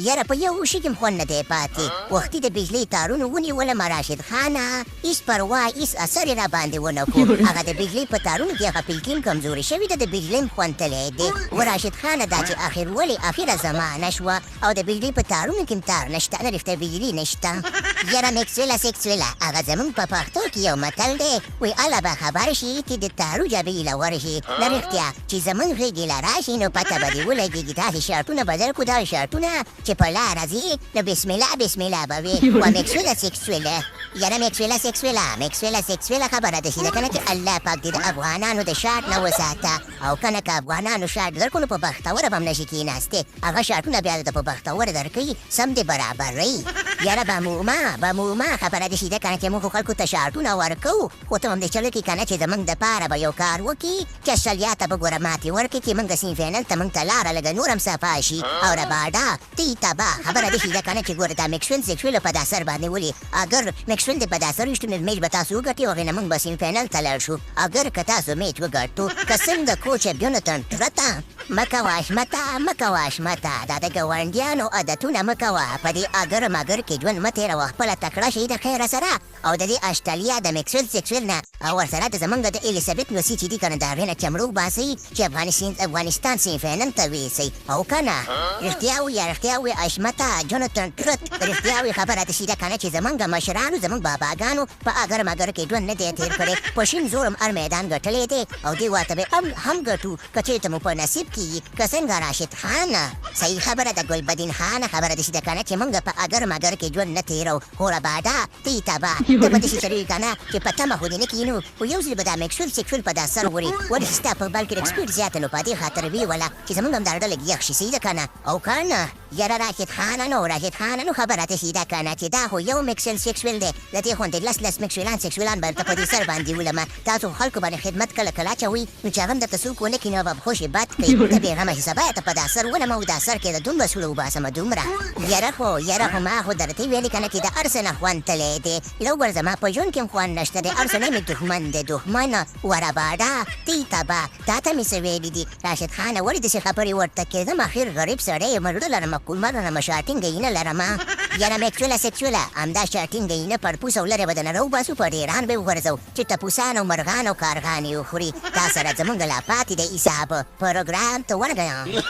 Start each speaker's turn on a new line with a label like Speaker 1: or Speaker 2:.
Speaker 1: یاره په یو شي کې هم خوند نه دی پاتې. وختي د بجلۍ تارونو ونیولم راشد خانه، هیڅ پروا هیڅ اثر یې راباندې ونه کړو. هغه د بجلۍ په تارونو کې هغه پلکې هم کمزورې شوې ده، د بجلۍ هم خوند تللی دی. وه راشد خانه دا چې اخر ولې اخره زمانه شوه او د بجلۍ په تارونو کې هم تار نشته، نه رښتیا بجلي نشته. یاره میکسویله سیکسویله هغه زمونږ په پښتو کې یو متل دی وی اله به خبر شي چې د تارو جبې له ورشي. نه رښتیا چې زمونږ غېږې له راشي نو پته به دې ولګېږي. داسې شرطونه به درکړو، داسې شرطونه چې په لاره ځې نو بسم الله بسم الله به وې. وه میکسویله سیکسویله. یاره میکسویله سیکسویله میکسویله سیکسویله خبره داسې ده کنه چې الله پاک دې د افغانانو د شارټ نه وساته. او کنه که افغانانو شارټ درکړو نو په بختوره به هم نشي کیناستی، هغه شارټونه بیا درته په بختوره درکوي، سم دې برابروي. یاره بموما بموما خبره دې ده کنه چې موږ خو خلکو ته شارټونه ورکوو، خو ته هم دې چل وکړي کنه چې زموږ دپاره به یو کار وکړي چې استرالیا ته به ګوره ماتې ورکړي چې موږ سیمي فاینل ته موږ ته لاره لږه نور هم صفا شي. او رباډا تی تبا خبره دې ده کنه چې ګوره دا میکسویل سیکسویل په دا سر باندې ولي، اګر میکسویل دې په دا سر ویشتو نو میچ به تاسو وګټي او هغې نه موږ به سیمي فاینل ته لاړ شو. اګر که تاسو میچ وګټو که څنګه کوچه جونتن ترته مه کوه حشمته مه کوه حشمته دا د ګاونډیانو عادتونه مه کوه په دې اګر مګر کې ژوند مه تېروه خپله تکړه شئ د خیره سره او د دې اشټالیا د میکسویل سیکسویل نه او ورسره د زمونږ د الیسابت لوسي چې دي کنه د هغې نه چمړو وباسئ چې افغانستان سیمي فاینل ته ویسئ او کنه رښتیا ووایه رښتیا ووایه حشمته جونتن ترت رښتیا ووایه خبره داسې ده کنه چې زمونږ مشرانو زمونږ باباګانو په اګر مګر کې ژوند نه دی تېر کړی، په شین زور هم هر میدان ګټلی دی او دې وار ته به هم هم ګټو که چېرته مو په نصیب کې یي، که څنګه راشد خانه؟ صحیح خبره ده ګلبدین خانه، خبره داسې ده کنه چې مونږ په اګر مګر کې ژوند نه تېرو، خو رباډا ته یې تباه، ته به داسې چلوې کنه چې په تمه خو دې نه کېنو، خو یو ځل به دا میکسول سیکسول په دا سر وړي، ولې چې ستا په بال کې لږ سپیډ زیاته نو په دې خاطر ویې وله چې زمونږ هم دا زړه لږ یخ شي، صحیح ده کنه او کنه؟ یاره راشد خانه نو راشد خانه نو خبره تشي ده کنه چې دا خو یو میکسل سیکسویل دی له دې غوندې لس لس میکسویلان سیکسویلان به درته په دې سر باندې ولمه تاسو خو خلکو باندې خدمت کله کله اچوئ نو چې هغه هم درته څوک ونه کړي نو به خوشې بد کوي ته بې غمه شې سبا ته په دا سر ولمه او دا سر کې د دومره سوړه وباسمه دومره یاره خو یاره خو ما خو درته ویلي کنه چې د هر څه نه خوند تللی دی لو ګور زما په ژوند کې هم خوند نشته دی هر څه نه مې دښمن دی دښمن ورباډا تی تبا تاته مې څه ویلي دي راشد خانه ولې داسې خبرې ورته کې زه اخر غریب سړی یم زړه لرم کولمه لرم شاټینګ یې نه لرم یاره میکسوله سیکسوله همدا شاټینګ یې نه پړپوس او لرې به درنه راوباسو په ډیران به یې وغورځوو چې ټپوسان او مرغان او کارغان یې وخوري تا سره زمونږ لا پاتې دی حساب پروګرام ته ورغیم.